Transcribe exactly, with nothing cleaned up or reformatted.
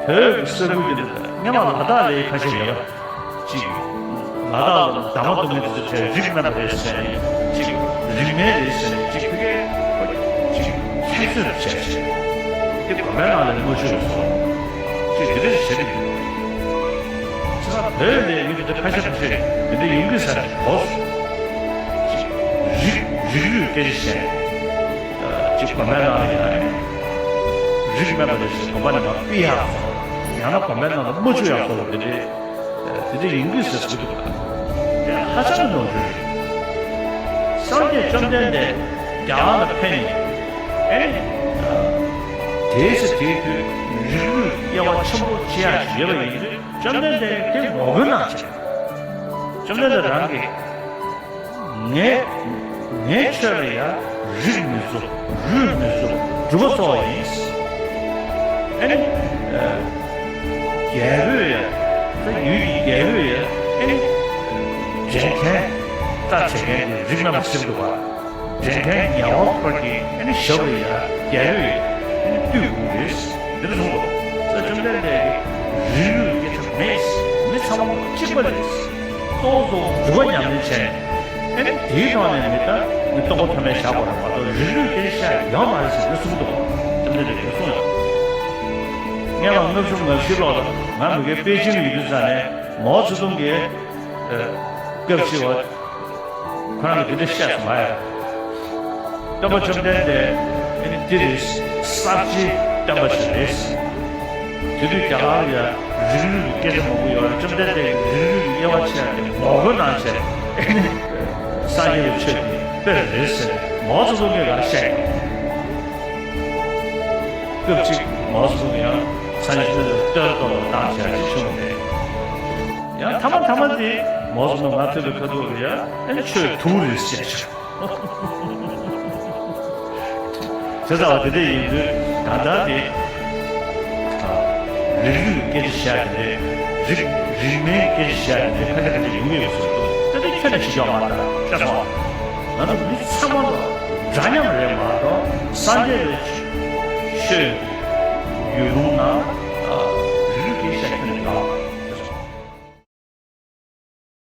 བོད་ཀྱི་ས་ཁུལ་འདི་ལ་སྔོན་མ་ལ་དྭགས་ལ་ཁ་ཤས་ཡོད་པ། གཅིག་ལ་དྭགས་ལ་འདབ་མ་སྟོན་མཁན་དེ་ཚོ་གྲས་རིགས་དམན་པ་རེད་ཟེར་ནས་གཅིག་རིགས་དམན་རེད་ཟེར་ནས་གཅིག་ཕ་གིའི་གཅིག་ཁྱད་གསོད་བྱས་བྱས་དེ་དགོན་པའི་ནང་ལ་དམར་མཆོད་སོགས་གཅིག་འདི་འདྲ་བྱེད་ཀྱི་འདུག་ཚེ་ས་བོད་ལས་ཡུལ་དེ་ཁ་ཤས་ཁ་ཤས་དེ་འདྲ་ཡིན་གྱི་ས་རེད་གོ། གཅིག་རིགས་རིགས་རུས་སྐད་ཆ་བཤད། གཅིག་དགོན་པའི་ནང་ལ་ཡང་རིགས་དམན་པ་རེད་ཟེར་དགོན་པ་ནས་མར་ཕུད་ཡག་སོགས། ཡང་ན་དགོན་པའི་ནང་ལ་དམར་མཆོད་ཡག་སོགས་འདི་འདྲའི་འདི་འདྲ་ཡིན་གྱི་ཟེར་ཟེར་གྱི་འདུག་དེ་ཧ་ཅང་གི་ནོར་འཁྲུལ་རེད། སངས་རྒྱས་བཅོམ་ལྡན་འདས་རྒྱ་གར་ལ་ཕེབས་ནས་ཨེ་ནི་དེའི་ཚེ་དེའི་དུས་རིགས་རུས་དབྱེ་བ་ཆེན་པོ་ཕྱེ་ཡག་ཞིག་ཡོད་པ་ཡིན་དུས་བཅོམ་ལྡན་འདས་དེ་ངོ་རྒོལ་གནང་བྱས། བཅོམ་ལྡན་འདས་རང་གིས། ངས་ངས་ཆོས་ལ་ཡང་རིགས་མི་བཟོ། རུས་མི་བཟོ། སྒྲུབ་པ་གཙོ་བོ་ཡིན། ཨ་ནི། རྒྱལ་པོས་ཡང་ད་ཡུལ་གྱི་རྒྱལ་པོས་ཡང་ཨ་ནི། འདྲེན་མཁན་ལྟ་བྱེད་མཁན་གྱི་རིགས་དམན་པ་ཟེར་འདུག་པ། འདྲེན་མཁན་ཉེ་བ་ཁོར་གྱི་ཨ་ནི་ཞབས་ལ་ཡང་རྒྱལ་པོས་ཨ་ནི་བཏུད་དགོས་རེད། འདིར་གསུངས་འདུག་ས་བཅོམ་ལྡན་འདས་ཀྱིས་རིགས་རུས་སྐད་ཆ་མེད། མི་ཚང་མ་གཅིག་པ་རེད། སོ་སོ་སྒྲུབ་པ་ཉམས་ལེན་བྱས། ཨེ་ནི་དེའི་ཐོག་ནས་མི་ལྟ་མི་རྟོགས་པ་ཐོགས་མེད་བཞག་པ་རེད་མ་གཏོགས་རིགས་རུས་སྐད་ཆ་ཡོད་མ་རེད་ཟེར་ནས་གསུངས་འདུག་བཅོམ་ལྡན་འདས་ཀྱིས་གསུངས་ཡོད། སྔོན་མ་ལྔ་བཅུ་ང་བཞི་ལོ་ལ་ང་མི་དགེ་པེ་ཅིང་ཡོད་དུས་ཙང་ནས་མའོ་ཙེ་ཏུང་གིས་སྐབས་ཤིག་བ། ཁོ་རང་གིས་འདི་འདྲ་བཤད་སོང་ང་ཡ། སྟོན་པ་བཅོམ་ལྡན་འདས་ཨེ་ནི་འདི་རེད། གསར་བརྗེའི་སྟོན་པ་ཞིག་རེད། དེ་དུས་རྒྱ་གར་ལ་ཡ་རིགས་རུས་ཀྱི་སྐད་ཆ་མང་པོ་ཡོད་རེད། བཅོམ་ལྡན་འདས་ཀྱིས་རིགས་རུས་ཀྱི་དབྱེ་བ་ཕྱེ་ཡ་དེ་ངོ་རྒོལ་གནང་བྱས་ཨེ་ནི་སངས་རྒྱས་པའི་ཆོས་དེ་དཔེ་རེད་ཟེར་མའོ་ཙེ་ཏུང་གིས་རང་བཤད་ཡོད། སྐབས་གཅིག་མའོ་ཙེ་ཏུང་ཡང་སངས་རྒྱས་ཆོས་དེ་སྟོན་ཐོག་ལ་བཏང་བྱས་ཅིག་བྱུང་རེད། ཡང་མཐའ་མ་མཐའ་མ་དེ་མའོ་ཙེ་ཏུང་ང་ཐུག་པའི་ཁ་ཐུག་ལ་ཡ་ཨེ་ནི་ཆོས་དུག་རེད་ཟེར་བྱས། བྱས་ཙང་བ་དེ་འདྲ་ཡིན་དུས་ད་ལྟ་དེ་རིགས་རུས་སྐད་ཆ་བཤད་དེ་འདྲ་རིགས་རིགས་མིན་སྐད་ཆ་བཤད་དེ་འདྲ་ཁ་ཤས་ཁ་ཤས་ཡོང་གི་ཡོད་ཟེར་འདུག་དེ་འདྲ་ཁྱོན་ནས་བྱེད་ཆོག་མ་རེད་ཤེས་སོང་། ང་ཚོ་མི་ཚང་མ་ལ་འདྲ་མཉམ་རེད་མ་གཏོགས་སངས་རྒྱས་པའི་ཆོས་ཡུལ་ལུང་ན།